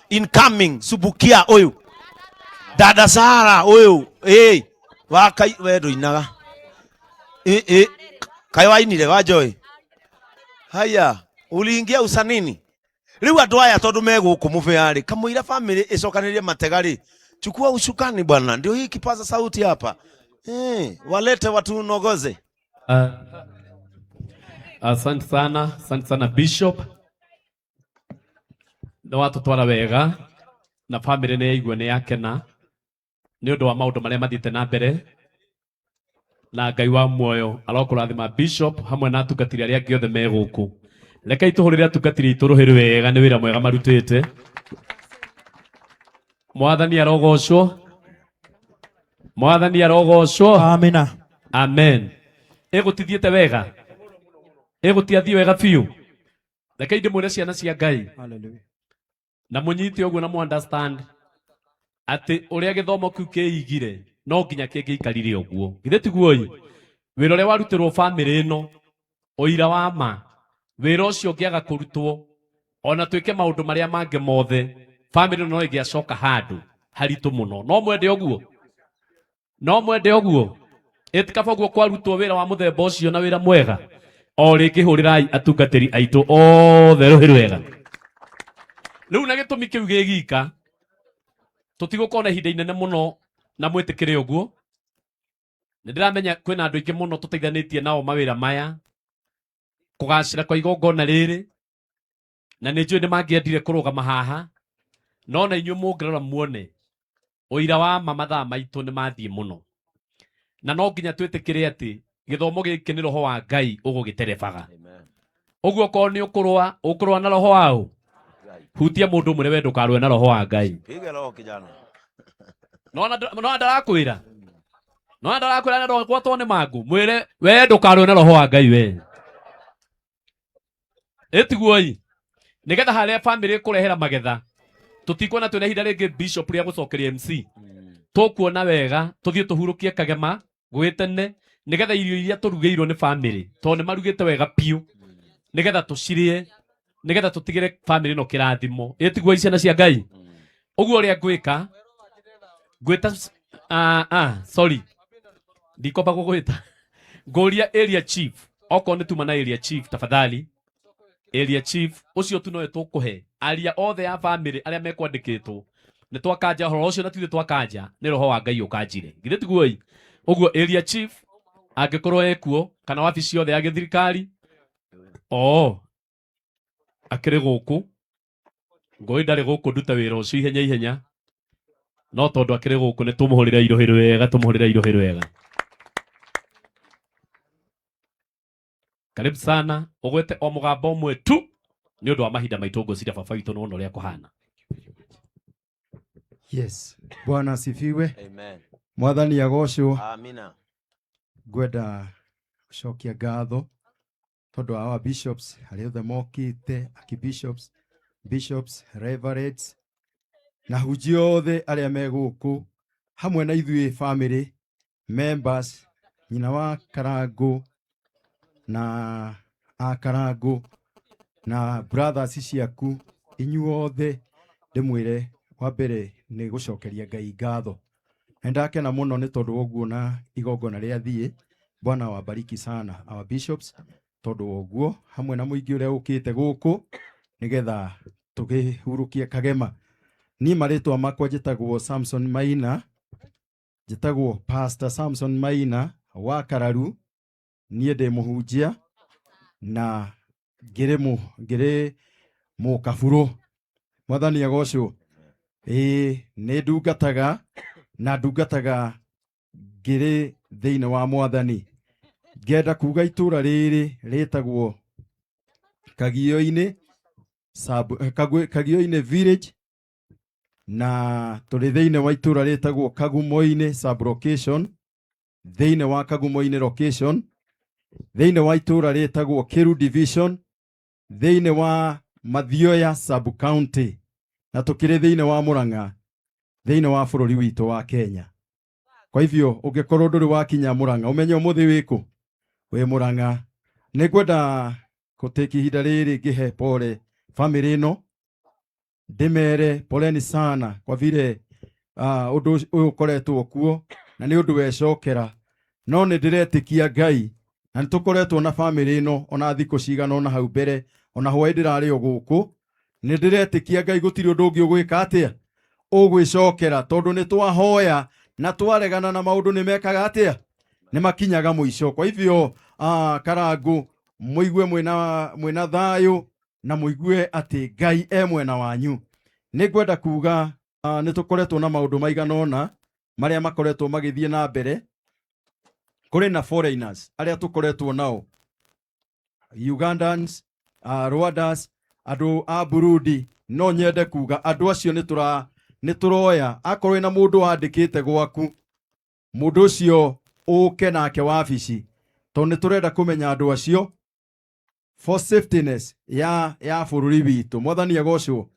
Incoming Subukia ũyũ dada Sara ũyũ ĩ wakai we ndũinaga ĩ ĩ kaĩ wainire wa Joy haya uliingia usanini rĩu andũ aya tondũ me gũkũ mũbĩa rĩ kamũira family ĩcokanĩrĩrie matega rĩ chukua usukani bwana ndio hii kipaza sauti hapa eh, walete watu nogoze. Asante sana, asante sana Bishop. Nĩ watũtwara wega na family nĩ yaigua nĩ yakena nĩ ũndũ wa maũndũ marĩa mathiĩte na mbere na Ngai wa muoyo arokũrathima Bishop hamwe na atungatĩri arĩa angĩ othe me gũkũ. Rekei tũhũrĩre atungatĩri aitũ rũhĩ wega nĩ wĩra mwega marutĩte. Mwathani arogocwo. Mwathani arogocwo. Amina. Amen. Ĩgũtithiĩte wega, ĩgũtiathiĩ wega biũ. Rekei ndĩmwĩre ciana cia Ngai. Hallelujah. Na mũnyite ũguo na mu understand atĩ ũrĩa gĩthomo kĩu kĩigire no nginya kĩngĩikarire ũguo. Githĩ tiguo-ĩ? Wĩra ũrĩa warutĩrwo bamĩrĩ ĩno, ũira wa ma, wĩra ũcio ũngĩaga kũrutwo ona twĩke maũndũ marĩa mangĩ mothe, bamĩrĩ ĩno no ĩngĩacoka handũ haritũ mũno. No mwende ũguo? No mwende ũguo? Ĩtikaba ũguo kwarutwo wĩra wa mũthemba ũcio na wĩra mwega. O rĩngĩ hũrĩrai atungatĩri aitũ othe rũhĩ rwega. Rĩu na gĩtũmi kĩu gĩ gika, tũtigũkorwo na ihinda inene mũno na mwĩtĩkĩre ũguo. Nĩ ndĩramenya kwĩna andũ aingĩ mũno tũteithanĩtie nao mawĩra maya, kũgacĩra kwa igongona rĩrĩ, na nĩ njũĩ nĩ mangĩendire kũrũgama haha, no na inyuĩ mũngĩrora muone ũira wa ma mathaa maitũ nĩ mathiĩ mũno, na no nginya twĩtĩkĩre atĩ gĩthomo gĩkĩ nĩ roho wa Ngai ũgũgĩterebaga. Ũguo okorwo nĩ ũkũrũa, ũkũrũa na roho wa ũ? Hutia mũndũ ũmwe we ndũkarũe na roho wa Ngai. Piga roho kijana. Nona nona ndarakwĩra, nona ndarakwĩra na ndwagwatwo nĩ mangũ, mwĩre we ndũkarũe na roho wa Ngai we. Ĩtiguoi nĩgetha harĩa family ĩkũrehera magetha tũtikuona twĩna ihinda rĩngĩ bishop rĩa gũcokeria MC tũkuona wega tũthiĩ tũhurũkie kagema gwĩ tene nĩgetha irio iria tũrugĩirwo nĩ family tondũ nĩ marugĩte wega biũ nĩgetha tũcirĩe nĩgetha tũtigĩre family ĩno kĩrathimo. Ĩtiguoi ciana cia Ngai. Ũguo ũrĩa ngwĩka ngwĩta sorry ndikwamba gũgwĩta ngũria area chief okorwo nĩ tuma na area chief tafadhali area chief ũcio tu nowe tũkũhe aria othe a family arĩa mekwandĩkĩtwo nĩ twakanja ũhoro ũcio na tuithe twakanja nĩ roho wa Ngai ũkanjire githĩ tiguo-ĩ. Ũguo area chief angĩkorwo ekuo kana wabici yothe ya gĩthirikari o akĩrĩ gũkũ ngũĩ ndarĩ gũkũ ndute wĩra ũcio ihenya ihenya no tondũ akĩrĩ gũkũ nĩ tũmũhũrĩre irohĩ rwega tũmũhũrĩre irohĩ rwega. Karibu sana ũgwete o mũgambo ũmwe tu nĩ ũndũ wa mahinda maitũ ngwĩciria baba witũ nĩwona ũrĩa kũhana. Yes. Bwana asifiwe. Amen. Mwathani agocwo. Amina. Ngwenda gũcokia ngatho tondũ wa our bishops arĩa othe mokĩte, archbishops, bishops, reverends na hunjia othe arĩa me gũkũ hamwe na ithuĩ family members, nyina wa Karangũ na a Karangũ na brothers ciaku inyuothe, ndĩmwĩre wa mbere nĩ gũcokeria Ngai ngatho. Na ndakena mũno nĩ tondũ wa ũguo na igongona rĩa thiĩ. Bwana wabariki sana our bishops tondũ wa ũguo hamwe na mũingĩ ũrĩa ũkĩte gũkũ nĩgetha tũkĩhurũkie kagema. Niĩ marĩtwa makwa njĩtagwo Samson Maina, njĩtagwo Pastor Samson Maina wa Kararu. Niĩ ndĩ mũhunjia na ngĩrĩ mũkaburũ. Mwathani agocwo. Ĩĩ nĩ ndungataga na ndungataga ngĩrĩ thĩinĩ wa Mwathani. Ngenda kuga itũra rĩrĩ rĩtagwo Kagio-inĩ Kagio-inĩ village, na tũrĩ thĩinĩ wa itũra rĩtagwo Kagumo-inĩ sub location, thĩinĩ wa Kagumo-inĩ location, thĩinĩ wa itũra rĩtagwo Kiru division, thĩinĩ wa Mathioya sub county, na tũkĩrĩ thĩinĩ wa Murang'a, thĩinĩ wa bũrũri witũ wa Kenya. Kwa hivyo ũngĩkorwo ndũrĩ wakinya Murang'a ũmenye ũmũthĩ wĩkũ, wĩ Murang'a. Nĩ ngwenda gũtĩki ihinda rĩrĩ ngĩhe pole family ĩno. Ndĩmere poleni sana kwa vile ũndũ ũyũ ũkoretwo kuo na nĩ ũndũ wecokera, no nĩ ndĩretĩkia Ngai na nĩ tũkoretwo na bamĩrĩ ĩno ona thikũ cigana ona hau mbere, ona hwaĩ ndĩrarĩ o gũkũ. Nĩ ndĩretĩkia Ngai gũtirĩ ũndũ ũngĩ ũgwĩka atĩa ũgwĩcokera, tondũ nĩ twahoya na twaregana na maũndũ nĩ mekaga atĩa, nĩ makinyaga mũico. Kwa hivyo Karangũ, mũigue mwĩna thayũ na mũigue atĩ Ngai e mwena wanyu. Nĩ ngwenda kuga nĩ tũkoretwo na maũndũ maigana ũna marĩa makoretwo magĩthiĩ na mbere. Kũrĩ na foreigners arĩa tũkoretwo nao, Ugandans, Rwandas, andũ a Burundi. No nyende kuga andũ acio nĩ tũroya. Akorwo wĩna mũndũ wandĩkĩte gwaku, mũndũ ũcio ũke nake wabici, tondũ nĩ tũrenda kũmenya andũ acio for safetyness ya bũrũri witũ. Mwathani agocwo.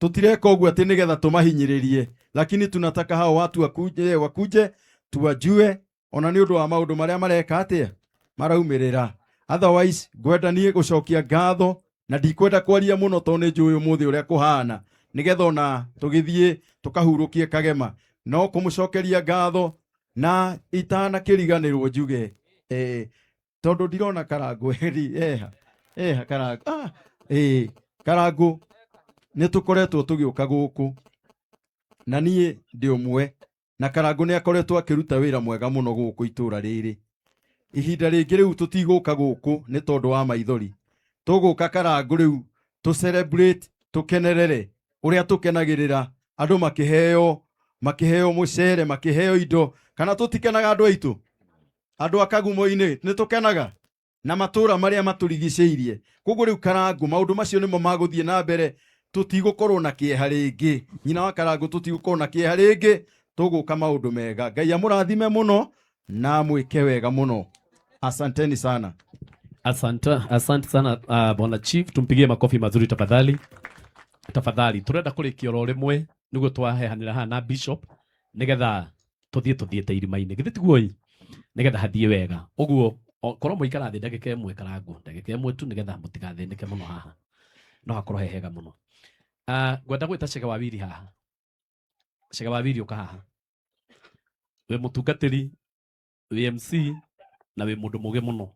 Tũtireka ũguo atĩ nĩgetha tũmahinyĩrĩrie, lakini tunataka hao watu wakuje tuwajue, ona nĩ ũndũ wa maũndũ marĩa mareka atĩa maraumĩrĩra. Otherwise ngwenda niĩ gũcokia ngatho na ndikwenda kwaria mũno tondũ nĩ njũĩ ũmũthĩ ũrĩa kũhana, nĩgetha ona tũgĩthiĩ tũkahurũkie Kagema. No kũmũcokeria ngatho na itanakĩriganĩrwo njuge tondũ ndirona Karangũ eha eha Karangũ Karangũ nĩ tũkoretwo tũgĩũka gũkũ na niĩ ndĩ ũmwe, na Karangũ nĩ akoretwo akĩruta wĩra mwega mũno gũkũ itũra rĩrĩ. Ihinda rĩngĩ rĩu tũtigũka gũkũ nĩ tondũ wa maithori, tũgũka Karangũ rĩu tũ celebrate, tũkenerere ũrĩa tũkenagĩrĩra andũ makĩheo mũcere, makĩheo indo. Kana tũtikenaga andũ aitũ, andũ a Kagumo-inĩ? Nĩ tũkenaga na matũra marĩa matũrigicĩirie. Koguo rĩu Karangũ maũndũ macio nĩmo magũthiĩ na mbere, tũtigũkorwo na kĩeha rĩngĩ. Nyina wa Karangũ, tũtigũkorwo na kĩeha rĩngĩ, tũgũka maũndũ mega. Ngai amũrathime mũno na mwĩke wega mũno. Asanteni sana. Asante, asante sana bwana chief, tumpigie makofi mazuri tafadhali. Tafadhali, turenda kurikia oro rimwe niguo twahehanira haha na bishop nigetha tuthie tuthiete irima-inĩ, githĩ tiguo ĩ, nigetha hathie wega ũguo. Korwo mũikara thĩ ndagĩka ĩmwe, Karangũ, ndagĩka ĩmwe tu, nigetha mũtigathĩnĩke mũno haha, no hakorwo he hega mũno. Ngwenda gwĩta Chege wa Wiri haha. Chege wa Wiri, ũka haha, wĩ mũtungatĩri, wĩ MC na wĩ mũndũ mũgĩ mũno.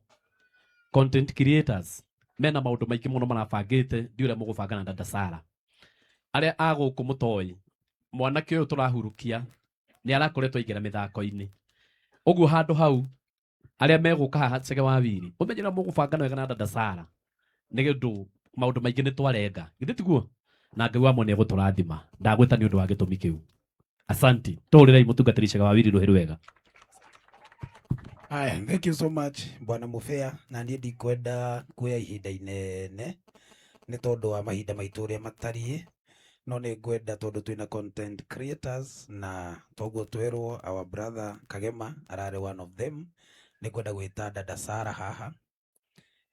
Content creators mena maũndũ maingĩ mũno marabangĩte, ndi ũrĩa mũgũbanga na dada Sara. Arĩa a gũkũ mũtoĩ mwanake ũyũ tũrahurukia nĩ arakoretwo aingĩra mĩthako-inĩ ũguo handũ hau, arĩa megũka haha, Chege wa Wiri, ũmenye ũrĩa mũgũbanga wega na dada Sara, nĩ ũndũ maũndũ maingĩ nĩ twarenga, githĩ tiguo? Na Ngai wa mwene egũtũrathima. Ndagwĩta nĩ ũndũ wa gĩtũmi kĩu. Asanti. Tũhũrĩrei mũtungatĩri Chege wa Wiri rũhĩ rwega. Haya, thank you so much, Bwana Mufea. Na niĩ ndikwenda kuoya ihinda inene nĩ tondũ wa mahinda maitũ ũrĩa matariĩ, no nĩ ngwenda tondũ twĩna content creators na toguo twerwo our brother Kagema ararĩ one of them. Nĩ ngwenda gwĩta dada Sara haha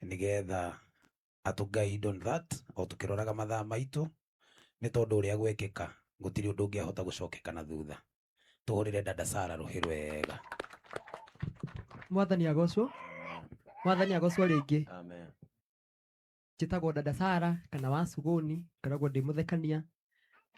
nĩgetha atũ guide on that, o tũkĩroraga mathaa maitũ, nĩ tondũ ũrĩa gwekĩka gũtirĩ ũndũ ũngĩahota gũcokeka na thutha. Tũhũrĩre dada Sara rũhĩ rwega. Mwathani agocwo. Mwathani agocwo rĩngĩ. Amen. Njĩtagwo dada Sara kana wa Suguni, ngoragwo ndĩ mũthekania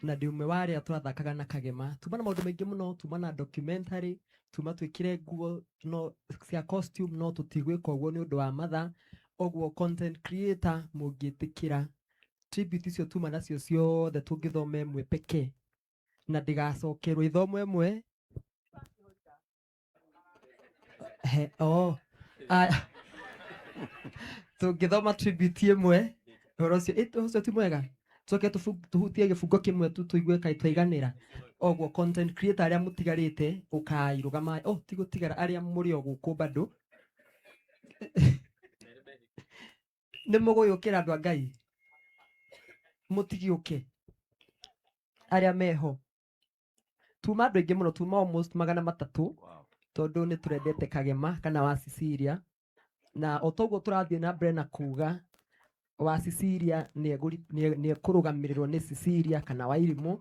na ndĩ ũmwe wa arĩa tũrathakaga na Kagema. Tuma na maũndũ maingĩ mũno, tuma na documentary, tuma twĩkĩre nguo no cia costume, no tũtigwĩka ũguo nĩ ũndũ wa mathaa. Ũguo content creator, mũngĩtĩkĩra tribute icio tuma nacio ciothe tũngĩthoma ĩmwe pekee na ndĩgacokerwo, ithomwo ĩmwe. He, oh. Aya. Tũngĩthoma tribute ĩmwe, ũhoro ũcio ũhoro ũcio ti mwega, tũcoke tũhutie gĩbungo kĩmwe tu tũigue kaĩ twaiganĩra. Ũguo content creator arĩa mũtigarĩte, ũkai rũgamai. Oh, ti gũtigara, arĩa mũrĩ o gũkũ bado nĩ mũgũyũkĩra. Andũ a Ngai, mũtigĩũke arĩa meho. Tuma andũ aingĩ mũno, tuma almost 300, tondũ nĩ tũrendete Kagema kana wa Cecilia, na o toguo tũrathiĩ na mbere na kuga wa Cecilia nĩ ekũrũgamĩrĩrwo nĩ Cecilia kana wa Irimũ,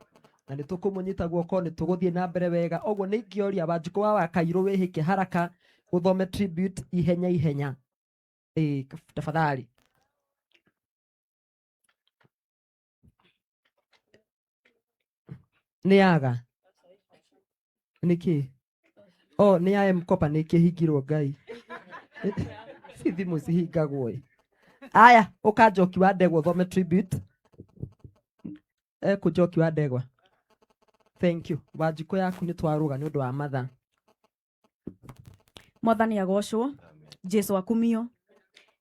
na nĩ tũkũmũnyita guoko, nĩ tũgũthiĩ na mbere wega. Ũguo nĩ ingĩoria Wanjikũ wa Wakairũ, wĩhĩke haraka ũthome tribute ihenya ihenya. Ĩĩ, tafadhali. Nĩ yaga nĩkĩ? O nĩ ya M-Kopa nĩ kĩhingirwo Ngai. Si thimũ cihingagwo ĩ. Aya, ũka Njoki wa Ndegwa ũthome tribute. Ekũ Njoki wa Ndegwa. Thank you. Wanjikũ yaku nĩ twarũga nĩ ũndũ wa mathaa. Mwathani agocwo, Jesu akumio.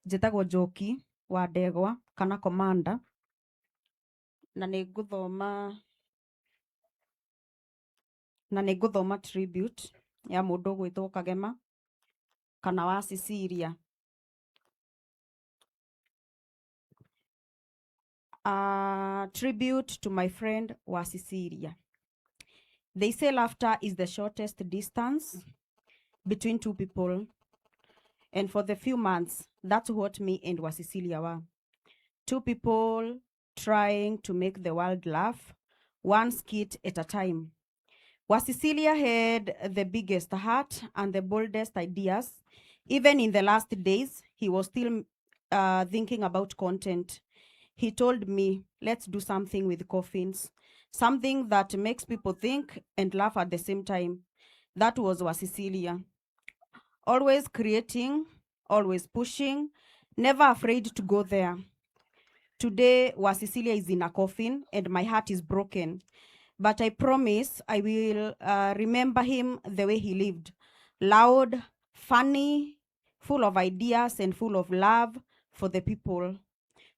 Njĩtagwo Njoki wa Ndegwa kana Komanda, na nĩ ngũthoma tribute ya mũndũ ũgwĩtwo Kagema kana wa Cecilia. Tribute to my friend wa Cecilia. They say laughter is the shortest distance between two people. And for the few months, that's what me and wa Cecilia were. Two people trying to make the world laugh, one skit at a time. Wa Cecilia had the biggest heart and the boldest ideas. Even in the last days, he was still thinking about content. He told me, let's do something with coffins, something that makes people think and laugh at the same time. That was Wa Cecilia. Always creating, always pushing, never afraid to go there. Today, Wa Cecilia is in a coffin and my heart is broken. But I promise I will remember him the way he lived. Loud, funny, full of ideas and full of love for the people.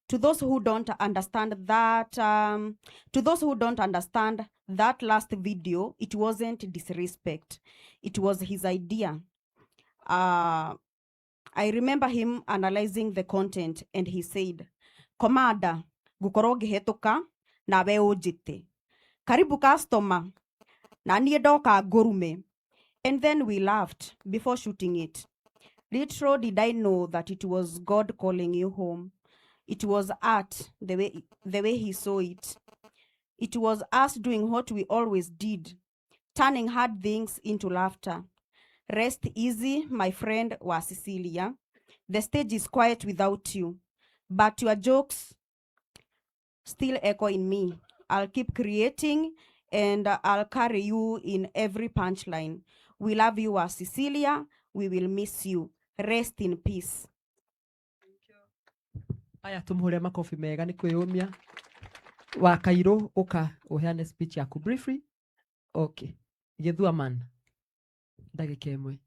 To those who don't understand that, that last video, it wasn't disrespect. It was his idea. I remember him analyzing the content and he said, Komanda, ngukorwo ngĩhĩtũka nawe ũnjĩte. Karibu customer, na niĩ ndoka ngũrume. And then we laughed before shooting it. Little did I know that it was God calling you home. It was art, the way he saw it. It was us doing what we always did, turning hard things into laughter. Rest easy, my friend wa Cecilia. The stage is quiet without you, but your jokes still echo in me. I'll keep creating and I'll carry you in every punchline. We love you, wa Cecilia. We will miss you. Rest in peace. Aya tumuhure makobi mega ni kwiyumia. Wa Kairũ uka uheane speech yaku briefly. Okay. Githua man. Ndagĩka ĩmwe.